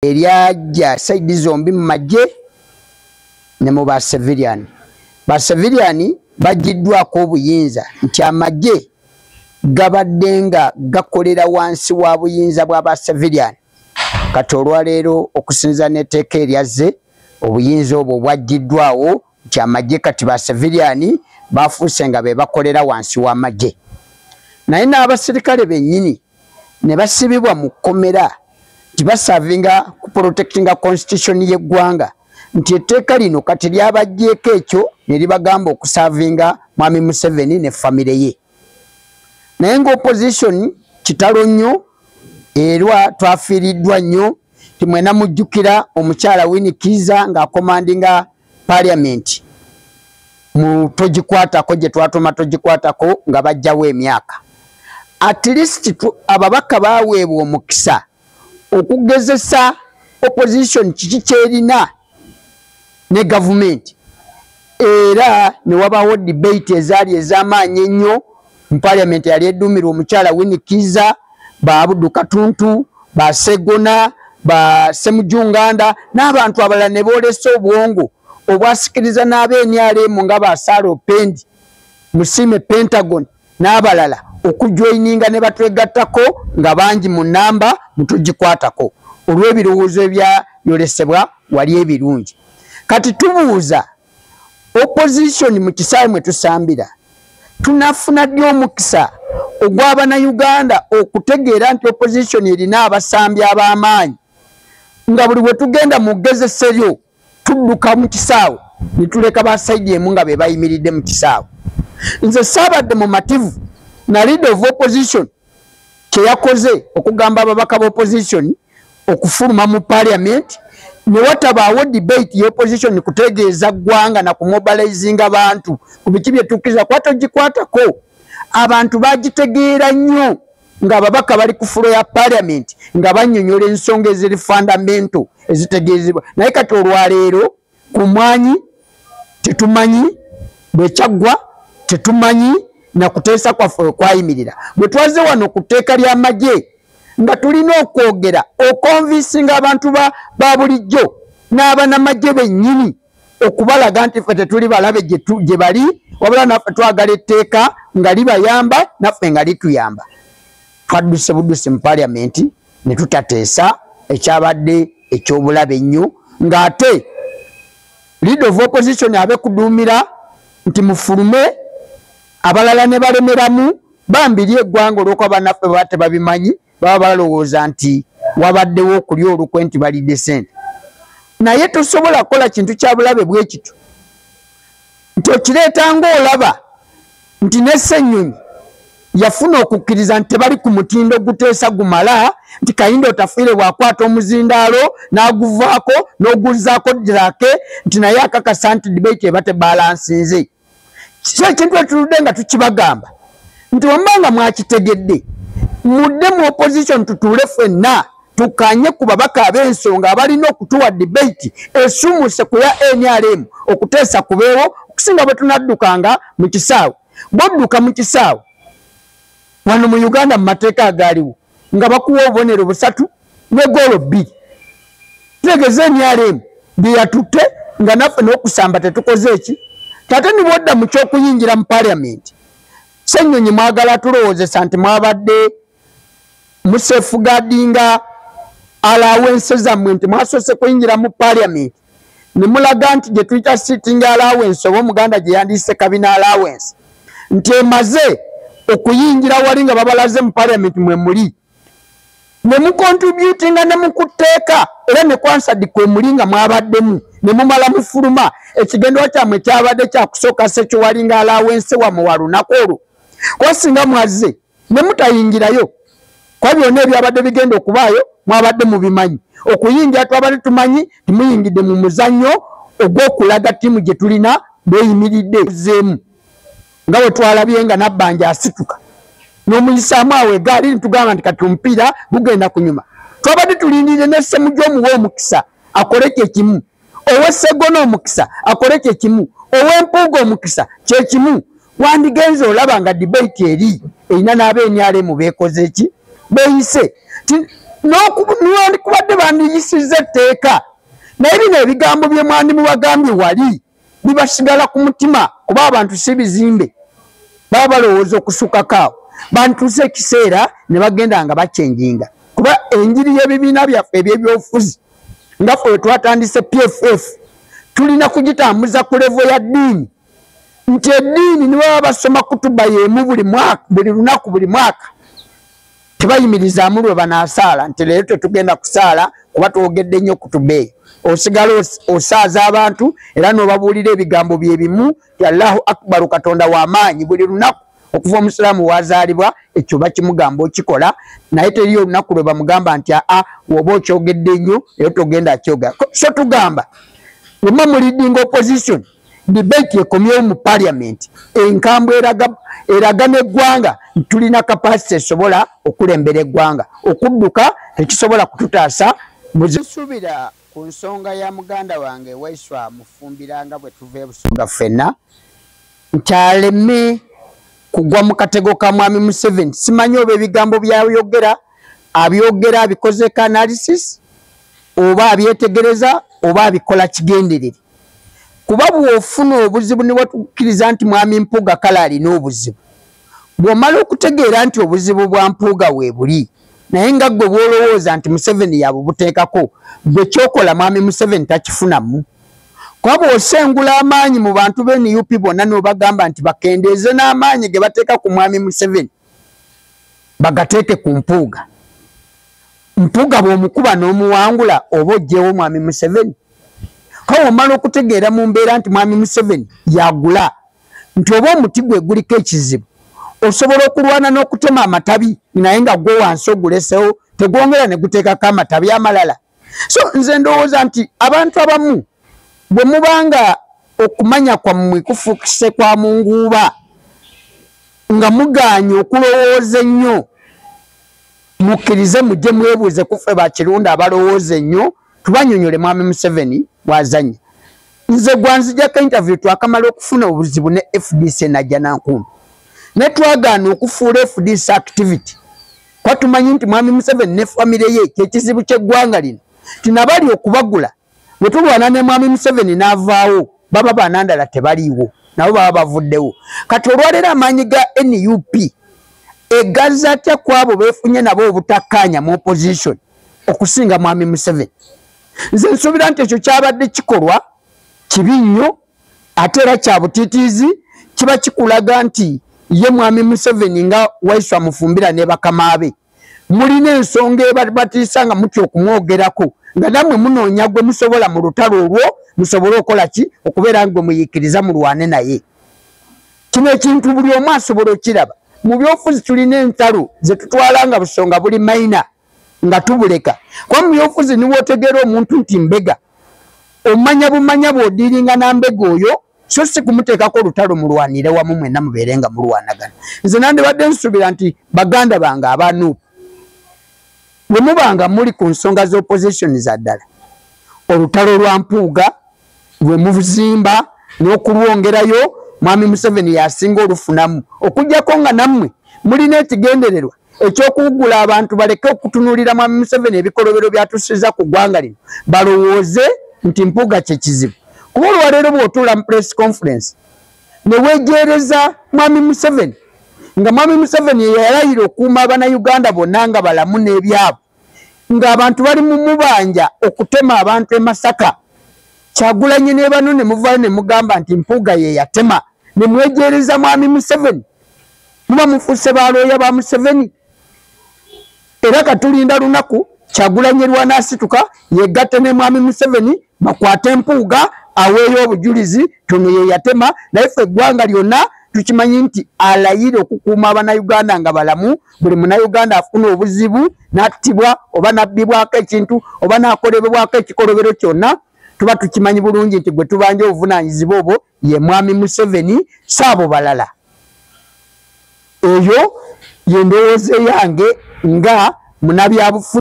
Eryajja side zombi, mu magye ne mu ba civilian. Ba civilian bagiddwako obuyinza nti amagye gabadde nga gakolera wansi wa buyinza bw'aba civilian. Kati olwaleero, okusinza n'etteeka eryazze, obuyinza obwo bwaggiddwawo nti amagye kati ba civilian bafuuse nga be bakolera wansi w'amagye. Naye n'abasirikale bennyini ne basibibwa mu kkomera nti baservinga ku protectinga constitution y'eggwanga, nti etteeka lino kati lyabaggyeko ekyo ne libagamba okuservinga Mwami Museveni ne famire ye. Naye nga opposition, kitalo nnyo, erwa twafiiriddwa nnyo. Timwena mujjukira omukyala Winnie Kiiza ng'acommandinga parliament mu togikwatako gye twatuma togikwatako, nga bajjawo emyaka. At least ababaka baweebwa omukisa okugezesa opposition kiki kyerina ne gavumenti, era ne wabawo debate ezaali ez'amaanyi ennyo mu parliament yali edduumirwa omukyala Winnie Kiiza, ba Abudu Katuntu, ba Segona, ba Ssemujju Nganda n'abantu abalala, ne boolesa obwongo obwasikiriza n'ab'NRM nga ba Sarah Opendi Musiime Pentagon n'abalala okujoininga ne batwegattako nga bangi mu namba mutugikwatako olw'ebirowoozo ebyayolesebwa wali ebirungi. Kati tubuuza opposition, mu kisaawe mwe tusambira, tunafuna ddi omukisa ogw'Abannayuganda okutegeera nti opposition erina abasambi ab'amaanyi, nga buli bwe tugenda mu gezeseryo tudduka mu kisaawe ne tuleka ba side emu nga be bayimiridde mu kisaawe? Nze saabadde mumativu na leader of opposition kyeyakoze okugamba ababaka ba opposition okufuluma mu parliament ne watabaawo debate ye opposition kutegeeza ggwanga na kumobilizinga bantu ku biki bye tukkiriza. Kuba togikwatako abantu bagitegeera nnyo ng'ababaka bali ku floor ya parliament nga bannyonnyola ensonga eziri fundamental ezitegeezebwa. Naye kati olwaleero ku mwanyi tetumanyi bwekyaggwa, tetumanyi nakuteesa kwaffe wekwayimirira. Bwe twazze wano ku tteeka ly'amagye nga tulina okwogera oconvincinga abantu ba bulijjo n'abanamagye bennyini, okubalaga nti ffe tetuli balabe gye bali, wabula naffe twagala etteeka nga libayamba naffe nga lituyamba. Twadduse budduse mu paliamenti ne tutateesa, ekyabadde ekyobulabe ennyo, ng'ate leader of opposition abe kuduumira nti mufulume, abalala ne balemeramu bambiri eggwanga olw'okuba bannaffe baba tebabimanyi, baba balowooza nti wabaddewo okulya olukwe nti balidde sente. Naye tosobola kukola kintu kya bulabe bwe kityo nti okireeta ng'olaba nti ne Ssennyonyi yafuna okukkiriza nti tebali ku mutindo guteesa gumala, nti Kahinda Otafiire bw'akwata omuzindaalo n'aguvaako n'oguzzaako drake, nti naye akakasa nti debate eba tebalansinze. Kiki ekintu etuludde nga tukibagamba nti wamba nga mwakitegedde, mudde mu opposition, tutuule ffenna tukanye ku babaka ab'ensonga abalina okutuwa debate esumuse ku ya NRM, okuteesa kubeewo, okusinga bwe tunaddukanga mu kisaawe. Bwodduka mu kisaawe wano mu Uganda mu mateeka agaaliwo nga bakuwa obubonero busatu ne goolo bbiri, tutegeeza NRM bye yatutte nga naffe n'okusamba tetukoze eki. Tate nibwodda mu kyokuyingira mu parliament, Ssennyonyi mwagala tulowoozesa nti mwabadde musafeguardinga allowance zammwe, nti mwasoose kuyingira mu parliament ne mulaga nti gye tuyita sitting allowance, oba Omuganda gye yandiise kabina allowance, nti emaze okuyingira wali nga babalaze mu parliament mwe muli ne mucontributinga ne mukuteeka era ne ku Hansard kwe muli nga mwabaddemu, ne mumala mufuluma. Ekigendwa kyammwe kyabadde kyakusooka securinga allowance wammwe wa lunaku olwo, kuba singa mwazze ne mutayingirayo, kuba byonna ebyabadde bigenda okubaayo mwabadde mubimanyi. Okuyingira twabadde tumanyi timuyingidde mu muzannyo ogw'okulaga ttiimu gye tulina bweyimiridde zeemu, nga bwe twalabye nga Nabbanja asituka n'omuyisaamu awo egaali, nitugamba nti kati omupiira gugenda kunyuma. Twabadde tulindirire ne Ssemujju omuwa omukisa akole kyekimu, ow'Essegona omukisa akole kyekimu, ow'Empuuga omukisa kyekimu. Wandigenze olaba nga debate eri erina n'ab'NRM beekoze ki, beeyise. Newandikubadde bandiyisizza etteeka, naye bino ebigambo bye mwandimubagambye wali bibasigala ku mutima, kuba abantu si bizimbe, baba balowooza okusukako awo. Bantuuse ekiseera ne bagenda nga bakyenjinga, kuba enjiri y'ebibiina byaffe eby'ebyobufuzi nga ffe we twatandise PFF tulina kugitambuza ku level ya ddiini, nti eddiini ne baba basoma kutuba y'emu buli mwaka, buli lunaku, buli mwaka, tebayimirizaamu lwe banaasaala nti leero tetugenda kusaala kuba twogedde nnyo kutuba eyo. Osigala osaaza abantu era n'obabuulira ebigambo bye bimu nti Allahu Akbar, Katonda w'amaanyi buli lunaku okuva omusiraamu wazaalibwa, ekyo bakimugamba okikola, naye teriyo olunaku lwe bamugamba nti aa woba okyogedde nnyo leero togenda kyogera. So tugamba bwe mu leading opposition debate ekomyewo mu parliament, enkambwe eraga n'eggwanga tulina capacity esobola okulembera eggwanga, okudduka tekisobola kututaasa. Nsuubira ku nsonga ya muganda wange Waiswa Mufumbira nga bwe tuva e Busoga ffenna nti aleme kugwa mu katego ka Mwami Museveni. Simanyi oba ebigambo byayogera abyogera abikozeeko analysis oba abyetegereza oba abikola kigenderere, kuba bw'ofuna obuzibu ne watukkiriza nti Mwami Mpuuga kale alina obuzibu, bw'omala okutegeera nti obuzibu bwa Mpuuga weebuli, naye nga ggwe bw'olowooza nti Museveni yabubuteekako, gwe kyokola Mwami Museveni takifunamu. Kuba bw'osengula amaanyi mu bantu b'e NUP bonna n'obagamba nti bakendeeze n'amaanyi ge bateeka ku Mwami Museveni bagateeke ku Mpuuga, Mpuuga bw'omukuba n'omuwangula oba oggyewo Mwami Museveni. Kale omala okutegeera mu mbeera nti Mwami Museveni yagula, nti oba omuti gwe guliko ekizibu osobola okulwana n'okutema amatabi naye nga gwe wansi ogulesewo tegwongera ne guteekako amatabi amalala. So nze ndowooza nti abantu abamu bwe mubanga okumanya kwammwe kufuukise kwa munguuba nga mugaanye okulowooza ennyo, mukkirize mujje mwebuuze ku ffe bakirunda abalowooza ennyo tubanyonyole Mwami Museveni bw'azannya. Nze gwanzijjako interview twakamala okufuna obuzibu ne FDC najja Nankumbi, ne twagaana okufuula FDC activity kuba tumanyi nti Mwami Museveni ne famire ye kyekizibu ky'eggwanga lino, tinabali okubagula bwe tulwana ne Mwami Museveni n'avaawo baba banandala tebaliiwo, nabo baba bavuddewo. Kati olwaleero amaanyi ga NUP egaza atya ku abo beefunye nabo obutakkaanya mu opposition okusinga Mwami Museveni? Nze nsuubira nti ekyo kyabadde kikolwa kibi nnyo ate era kya butiitiizi, kiba kikulaga nti ye Mwami Museveni nga Waiswa Mufumbira ne bakama be mulina ensonga ebabatiisa nga mutya okumwogerako, nga nammwe munoonya gwe musobola mu lutalo olwo musobole okukola ki, okubeera nga muyiikiriza mulwane naye. Kino ekintu buli omu asobola okiraba. Mu byobufuzi tulina entalo ze tutwala nga busonga buli mayina nga tubuleka, kuba mu byobufuzi niwootegeera omuntu nti mbega, omanya bumanya bw'odiiringa na mbega oyo, so si kumuteekako olutalo mulwanire wamu mwenna mubeere nga mulwanagana. Nze nandibadde nsuubira nti baganda bange aba NUP bwe mubanga muli ku nsonga z'opposition za ddala, olutalo lwa Mpuuga lwe muzimba n'okulwongerayo Mwami Museveni yasinga olufunamu, okuggyako nga nammwe mulina ekigendererwa ekyokuwugula abantu baleke okutunuulira Mwami Museveni ebikolobero byatusiza ku ggwanga lino, balowooze nti Mpuuga kye kizibu. Kuba olwaleero bw'otuula mu press conference ne weejeereza Mwami Museveni, nga Mwami Museveni yalayira okuuma Abannayuganda bonna nga balamu n'ebyabwe, ng'abantu bali mu mubanja okutema abantu e Masaka, Kyagulanyi ne bano ne muvaayo ne mugamba nti Mpuuga ye yatema, ne mwejeereza Mwami Museveni, muba mufuuse balooya ba Museveni. Era katulinda lunaku Kyagulanyi lw'anaasituka yeegatte ne Mwami Museveni bakwate Mpuuga aweeyo obujulizi tono ye yatema, naye ffe eggwanga lyonna tukimanyi nti alayira okukuuma Abannayuganda nga balamu. Buli Munnayuganda afuna obuzibu n'attibwa oba n'abbibwako ekintu oba n'akolebwako ekikolobero kyonna, tuba tukimanyi bulungi nti gwe tubanja obuvunaanyizibwa obwo ye Mwami Museveni, si abo balala. Eyo ye ndowooza yange nga munnabyabufuzi.